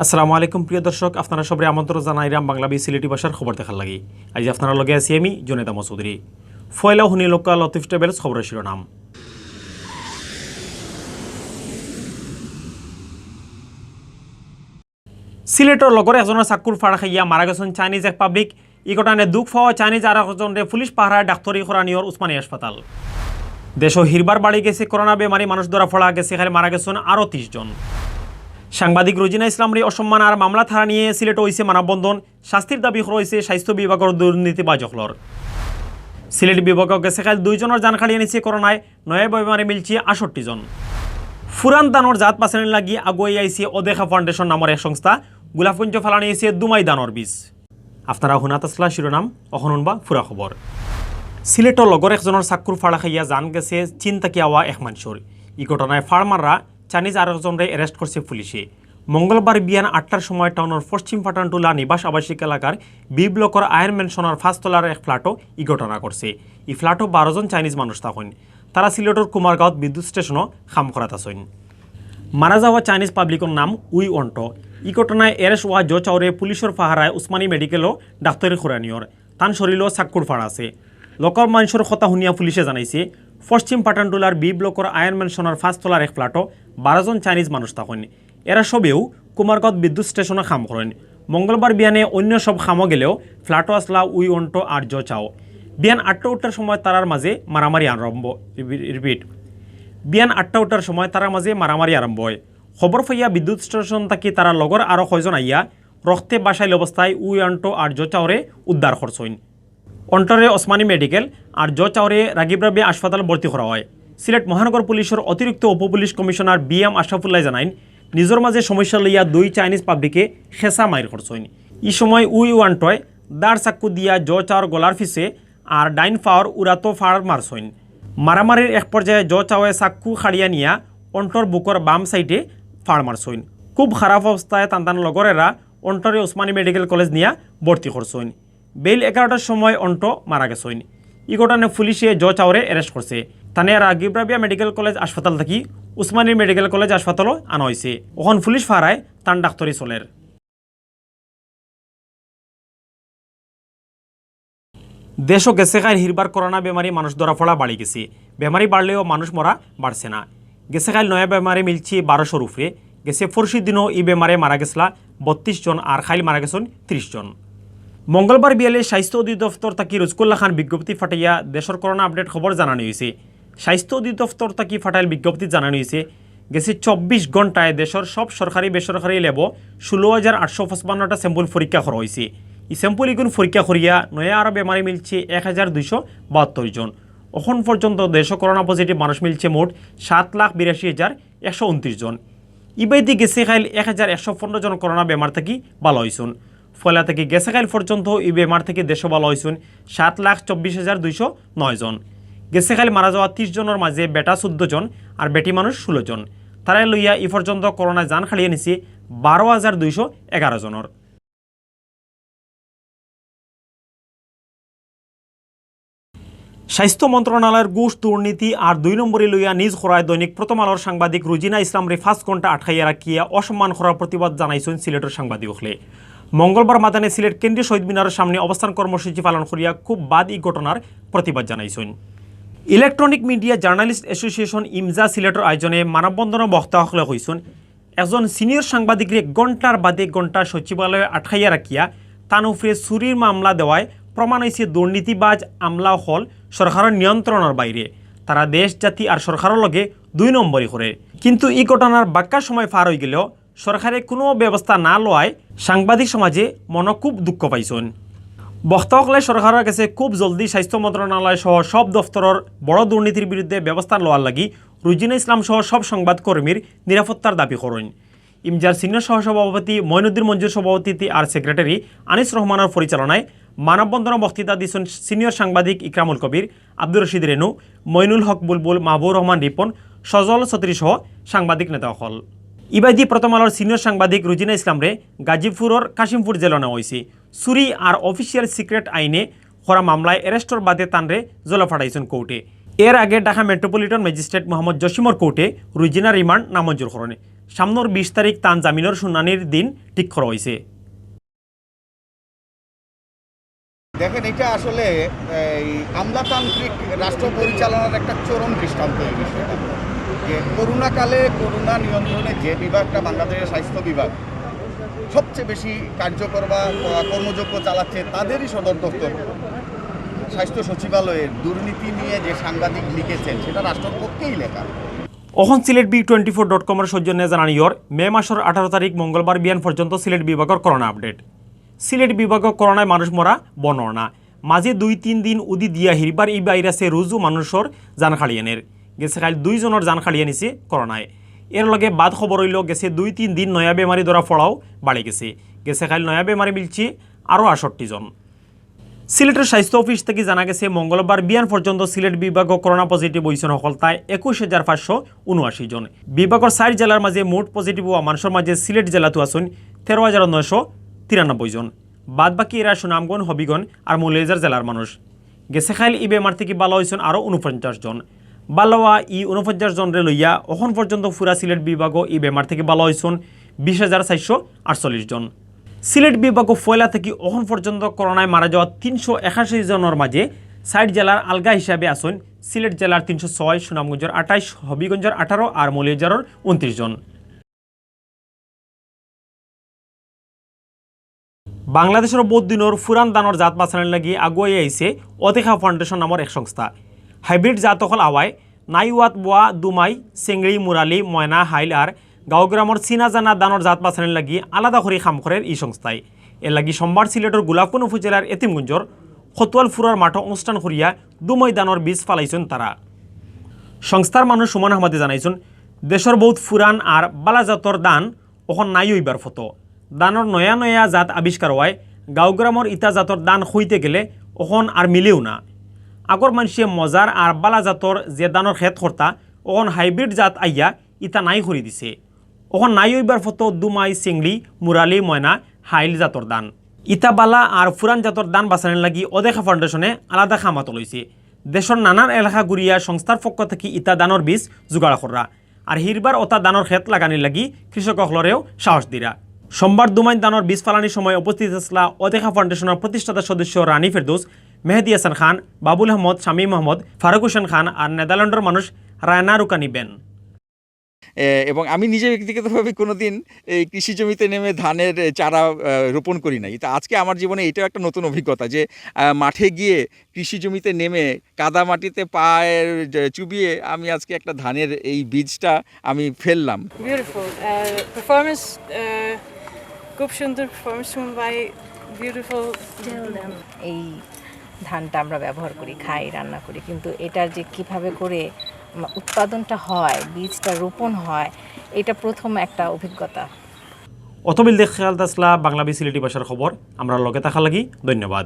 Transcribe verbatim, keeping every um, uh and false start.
আসসালামু আলাইকুম প্রিয় দর্শক, আপনারা সবরে আমন্ত্রণ জানাইরাম বাংলা বি সিলেটি ভাষার খবর দেখার লাগি। আইজ আপনারার লগে আছি আমি জুনেদ আহমদ চৌধুরী। ফয়লা হুনি লক্কা লতিফ ট্রাভেলস খবরর শিরোনাম। সিলেটর লগর একজনর চাক্কুর ফাড় খাইয়া মারা গেছইন চাইনিজ এক পাবলিক। ই ঘটনায় দুখ পাওয়া চাইনিজ আর একজনরে পুলিশ পাহারায় ডাক্তারি করানিয়র উসমানী হাসপাতাল। দেশো হিরবার বাড়ি গেছে করোনা বেমারি মানুষ ধরা পড়া, গেছে খালি মারা গেছইন আরও তিরিশ জন। সাংবাদিক রুজিনা ইসলামরে অসম্মান আর মামলা থারা নিয়ে সিলেটো অইছে মানববন্ধন। শাস্তির দাবি করা অইছে স্বাস্থ্য বিভাগর দুর্নীতিবাজ অকলর। সিলেট বিভাগো গেছে খাইল দুইজনর জান কাড়িয়া নিছে করোনায়, নয়া বেমারি মিলছে আটষট্টি জন। ফুরান ধানর জাত বাছানির লাগি আগুয়াই আইছে অদেখা ফাউন্ডেশন নামর এক সংস্থা। গোলাপগঞ্জ ফালানি অইছে দুমাই ধানর বীজ। আপনারা হুনাত আছলা শিরোনাম, অখন হুনবা পুরা খবর। সিলেটর লগর একজনর চাক্কুর ফাড়া খাইয়া জান গেছে চীন থাকি আওয়া এক মানষর। ই ঘটনায় ফাড় মাররা চাইনিজ আরকজনরে arrest করছে পুলিশে। মঙ্গলবার বিয়ান আটটার সময় টাউনর পশ্চিম পাঠানটুলা নিবাস আবাসিক এলাকার বি ব্লকর আয়ন ম্যানশনর পাঁচতলার এক ফ্ল্যাটো ই ঘটনা ঘটছে। ই ফ্ল্যাটো বারো জন চাইনিজ মানুষ থাকইন। তারা সিলেটর কুমারগাঁওত বিদ্যুৎ স্টেশনো কাম করাত আছইন। মারা যাওয়া চাইনিজ পাবলিকর নাম উই অন্টো। ই ঘটনায় arrest অওয়া জো চাওরে পুলিশর পাহারায় উসমানী মেডিকেলো ডাক্তারি করানিয়র। তান শরীলো চাক্কুর ফাড় আছে। লগর মানষর কথা হুনিয়া পুলিশে জানাইছে, পশ্চিম পাঠানটুলার বি ব্লকর আয়ন ম্যানশনর পাঁচতলার এক ফ্ল্যাটো বারো জন চাইনিজ মানুষ থাকইন। এরা সবেউ কুমারগাঁওত বিদ্যুৎ স্টেশনো কাম করইন। মঙ্গলবার বিয়ানে অন্য সব কামো গেলেও ফ্ল্যাটো আছলা উই অন্টো আর জো চাও। বিয়ান আটটা উঠটার সময় তারার মাঝে মারামারি আরম্ভ, রিপি-, repeat। বিয়ান আটটা উঠটার সময় তারার মাঝে মারামারি আরম্ভ অয়। খবর পাইয়া বিদ্যুৎ স্টেশন থাকি তারার লগর আরও কয়জন আইয়া রক্তে বাসাইল অবস্থায় উই অন্টো আর জো চাওরে উদ্ধার করছইন। অন্টোরে ওসমানী মেডিকেল আর জো চাওরে রাগিব রাবেয়া হাসপাতাল ভর্তি করা অয়। সিলেট মহানগর পুলিশর অতিরিক্ত উপপুলিশ কমিশনার বি এম আশরাফুল্লায় জানাইন, নিজর মাঝে সমস্যা লইয়া দুই চাইনিজ পাবলিকে খেসা মাইর করছইন। ই সময় উই অন্টোয় দাড় চাক্কু দিয়া জো চাওর গলার পিছে আর ডাইন পাওর উড়াতো ফাড় মারছইন। মারামারির এক পর্যায়ে জো চাওয়ে চাক্কু কাড়িয়া নিয়া অন্টোর বুকর বাম সাইডে ফাড় মারছইন। খুব খারাপ অবস্থায় তান তান লগরেরা অন্টোরে ওসমানী মেডিকেল কলেজ নিয়া ভর্তি করছইন। বেইল এগারোটার সময় অন্টো মারা গেছইন। ই ঘটনায় পুলিশে জো চাওরে arrest করছে। তানে রাগিব রাবেয়া মেডিকেল কলেজ হাসপাতাল থাকি উসমানী মেডিকেল কলেজ হাসপাতালো আনা অইছে। অখন পুলিশ পাহারায় তান ডাক্তারি চলের। দেশো গেছে খাইল হিরবার করোনা বেমারি মানুষ ধরা পড়া বাড়ি গেছে। বেমারি বাড়লেও মানুষ মরা বাড়ছে না। গেছে খাইল নয়া বেমারি মিলছে বারোশোর উপরে। গেছে পরশু দিনও ই বেমারে মারা গেছলা বত্রিশ জন আর খাইল মারা গেছইন তিরিশ জন। মঙ্গলবার বিয়ালে স্বাস্থ্য অধিদপ্তর থাকি রুজকুল্লা খান বিজ্ঞপ্তি ফাটাইয়া দেশর করোনা আপডেট খবর জানানি অইছে। স্বাস্থ্য অধিদপ্তর থাকি ফাটাইল বিজ্ঞপ্তি জানানি অইছে, গেছে চব্বিশ ঘন্টায় দেশর সব সরকারি বেসরকারি ল্যাবো ষোলো হাজার আটশো পঁচপান্নটা sample পরীক্ষা করা অইছে। ই sample ইগুন পরীক্ষা করিয়া নয়া আরো বেমারি মিলছে এক হাজার দুইশো বাহাত্তর জন। অখন পর্যন্ত দেশো করোনা positive মানুষ মিলছে মোট সাত লাখ বিরাশি হাজার একশো ঊনত্রিশ জন। ইবাদি গেছে খাইল এক হাজার একশো পনেরো জন করোনা বেমার থাকি ভালা অইছইন। পয়লা থাকি গেছে খাইল পর্যন্ত ই বেমার থাকি দেশো ভালা অইছইন সাত লাখ চব্বিশ হাজার দুইশো নয় জন। গেছে খাইল মারা যাওয়া তিরিশ জনর মাঝে বেটা চৌদ্দ জন আর বেটি মানুষ ষোলো জন। তারারে লইয়া ই পর্যন্ত করোনায় জান কাড়িয়া নিছে বারো হাজার দুইশো এগারো জনর। স্বাস্থ্য মন্ত্রণালয়র ঘুষ দুর্নীতি আর দুই নম্বরি লইয়া নিজ করায় দৈনিক প্রথম আলোর সাংবাদিক রুজিনা ইসলামরে পাঁচ ঘন্টা আটকাইয়া রাখিয়া অসম্মান করার প্রতিবাদ জানাইছইন সিলেটর সাংবাদিক অকলে। মঙ্গলবার মাদানে সিলেট কেন্দ্রীয় শহীদ মিনারর সামনে অবস্থান কর্মসূচি পালন করিয়া খুব বাদ ই ঘটনার প্রতিবাদ জানাইছইন। Electronic media journalist association EMJA সিলেটর আয়োজনে মানববন্ধনর বক্তা অকলে কইছইন, একজন সিনিয়র সাংবাদিকরে ঘন্টার বাদে ঘন্টা সচিবালয়ে আটকাইয়া রাখিয়া তান উপরে চুরির মামলা দেওয়ায় প্রমাণ অইছে দুর্নীতিবাজ আমলা অকল সরকারর নিয়ন্ত্রণর বাইরে। তারা দেশ, জাতি আর সরকারর লগে দুই নম্বরি করের। কিন্তু ই ঘটনার বাক্কা সময় পার অইগেলেও সরকারে কুনু ব্যবস্থা না লওয়ায় সাংবাদিক সমাজে মনো খুব দুঃখ পাইছইন। বক্তা অকলে সরকারর গেছে খুব জলদি স্বাস্থ্য মন্ত্রণালয় সহ সব দফতরর বড় দুর্নীতির বিরুদ্ধে ব্যবস্থা লওয়ার লাগি রুজিনা ইসলাম সহ সব সংবাদকর্মীর নিরাপত্তার দাবি করইন। ইমজার সিনিয়র সহসভাপতি মঈনুদ্দিন মঞ্জুর সভাপতিত্বে আর সেক্রেটারি আনিস রহমানর পরিচালনায় মানববন্ধনর বক্তৃতা দিছইন সিনিয়র সাংবাদিক ইকরামুল কবির, আব্দুর রশিদ রেনু, মঈনুল হক বুলবুল, মাহবুবুর রহমান রিপন, সজল ছত্রী সহ সাংবাদিক নেতা অকল। ইবাদি প্রথম আলোর সিনিয়র সাংবাদিক রুজিনা ইসলামরে গাজীপুরর কাশিমপুর জেলো নেওয়া অইছে। চুরি আর অফিসিয়াল সিক্রেট আইনে করা মামলায় অ্যারেস্টর বাদে তানরে জেলো ফাটাইছইন কোর্টে। এর আগে ঢাকা মেট্রোপলিটন ম্যাজিস্ট্রেট মোহাম্মদ জসিমর কোর্টে রুজিনার রিমান্ড নামঞ্জুর করণে সামনর বিশ তারিখ তান জামিনর শুনানির দিন ঠিক করা হয়েছে। দেখেন, এটা আসলে এই আমলাতান্ত্রিক রাষ্ট্র পরিচালনার একটা চরম দৃষ্টান্ত। এই বিষয়টা যে করোনাকালে করোনা নিয়ন্ত্রণে যে বিভাগটা বাংলাদেশের স্বাস্থ্য বিভাগ সবচেয়ে বেশি কার্যকর বা কর্মযজ্ঞ চালাচ্ছে, তাদেরই সদর দপ্তর স্বাস্থ্য সচিবালয়ের দুর্নীতি নিয়ে যে সাংবাদিক লিখেছেন, সেটা রাষ্ট্রর পক্ষেই লেখা। অখন Sylhet B twenty four dot কমর সৌজন্যে জানানি অর মে মাসর আঠারো তারিখ মঙ্গলবার বিয়ান পর্যন্ত সিলেট বিভাগর করোনা আপডেট। সিলেট বিভাগর করোনায় মানুষ মরা বনর না। মাঝে দুই তিন দিন উদি দিয়া হিরবার ই ভাইরাসে রুজু মানুষর জান খাড়িয়ানের। গেছে কাইল দুইজনর জান খাড়িয়া নিছে করোনায়। এর লগে বাদ খবর হইল গেছে দুই তিন দিন নয়া বেমারি ধরা পড়াও বাড়ি গেছে। গেছে কাইল নয়া বেমারি মিলছে আরও আটষট্টি জন। সিলেটের স্বাস্থ্য অফিস থেকে জানা গেছে মঙ্গলবার বিয়ান পর্যন্ত সিলেট বিভাগও করোনা পজিটিভ হইছেন হকলতায় একুশ হাজার পাঁচশো উনআশি জন। বিভাগর চার জেলার মাঝে মোট পজিটিভ হওয়া মানুষের মাঝে সিলেট জেলাত আছেন তেরো হাজার নয়শো তিরানব্বই জন। বাদ বাকি এরা সুনামগঞ্জ, হবিগঞ্জ আর মৌলভীবাজার জেলার মানুষ। গেছে কাইল ই বেমার থেকে ভালা হইছেন আরও উনপঞ্চাশ জন। ভালা হওয়া ই উনপঞ্চাশ জনরে লইয়া অখন পর্যন্ত পুরা সিলেট বিভাগও ই বেমার থেকে ভালা হইছেন বিশ হাজার চারশো আটচল্লিশ জন। সিলেট বিভাগও পয়লা থেকে অখন পর্যন্ত করোনায় মারা যাওয়া তিনশো একাশি জনের মাঝে চার জেলার আলগা হিসাবে আছেন সিলেট জেলার তিনশো ছয়, সুনামগঞ্জের আঠাইশ, হবিগঞ্জের আঠারো আর মৌলভীবাজারের উনত্রিশ জন। বাংলাদেশের বহুত দিনর পুরান ধানর জাত বাঁচানোর লাগি আগুয়াই আইছে অদেখা ফাউন্ডেশন নামের এক সংস্থা। হাইব্রিড জাত অকল আওয়ায় নাইওয়াত, বোয়া, দুমাই, চেংড়ি, মুরালি, ময়না, হাইল আর গাঁওগ্রামর চিনা জানা ধানর জাত বাঁচানোর লাগি আলাদা করে কাম করের ই সংস্থায়। এর লাগি সোমবার সিলেটর গোলাপগঞ্জ উপজেলার এতিমগঞ্জর খতুয়ালপুরর মাঠে অনুষ্ঠান করিয়া দুমাই ধানর বীজ ফালাইছেন তারা। সংস্থার মানুষ সুমন আহমদে জানাইছেন, দেশর বহুত পুরান আর বালা জাতর ধান অখন নাই হইবার ফতো। ধানর নয়া নয়া জাত আবিষ্কার হওয়ায় গাঁওগ্রামর ইতা জাতর ধান খইতে গেলে অখন আর মিলেও না। আগর মানষে মজার আর বালা জাতর যে ধানর খেত করতা, অখন হাইব্রিড জাত আইয়া ইতা নাই করি দিছে। অখন নাই হইবার ফতো দুমাই, চেংড়ি, মুরালি, ময়না, হাইল জাতর ধান। ইতা বালা আর পুরান জাতর ধান বাঁচানোর লাগি অদেখা ফাউন্ডেশনে আলাদা কাম আতো লইছে। দেশর নানান এলাকা ঘুরিয়া সংস্থার পক্ষ থেকে ইতা ধানর বীজ জোগাড় কররা। আর হিরবার অতা ধানর খেত লাগানির লাগি কৃষক অকলরেও সাহস দিরা। সোমবার দুমাইন ধানর বীজ ফালানির সময় উপস্থিত আছলা অদেখা ফাউন্ডেশনের প্রতিষ্ঠাতা সদস্য রানী ফেরদৌস, মেহেদি হাসান খান, বাবুল আহমদ, শামীম আহমদ, ফারুক হোসেন খান আর নেদারল্যান্ডর মানুষ রায়না রুকানি বেন। এ, এবং আমি নিজে ব্যক্তিগতভাবে কোনোদিন এই কৃষি জমিতে নেমে ধানের, এ, চারা, আহ, রোপণ করি নাই। তো আজকে আমার জীবনে এটাও একটা নতুন অভিজ্ঞতা যে, আহ, মাঠে গিয়ে কৃষি জমিতে নেমে কাদা মাটিতে পায়ের জ-, চুবিয়ে আমি আজকে একটা ধানের এই বীজটা আমি ফেললাম। Beautiful. Uh, performance, uh, খুব সুন্দর পারফরমেন্স মুম্বাই। বিউটিফুল। এই ধানটা আমরা ব্যবহার করি, খাই, রান্না করি, কিন্তু এটার যে কিভাবে করে উম, উৎপাদনটা হয়, বীজটা রোপণ হয়, এটা প্রথম একটা অভিজ্ঞতা। অতবিল দেখ খেয়াল দাসলা বাংলাবি সিলেটি ভাষার খবর। আমরা লগে থাকার লাগি ধন্যবাদ।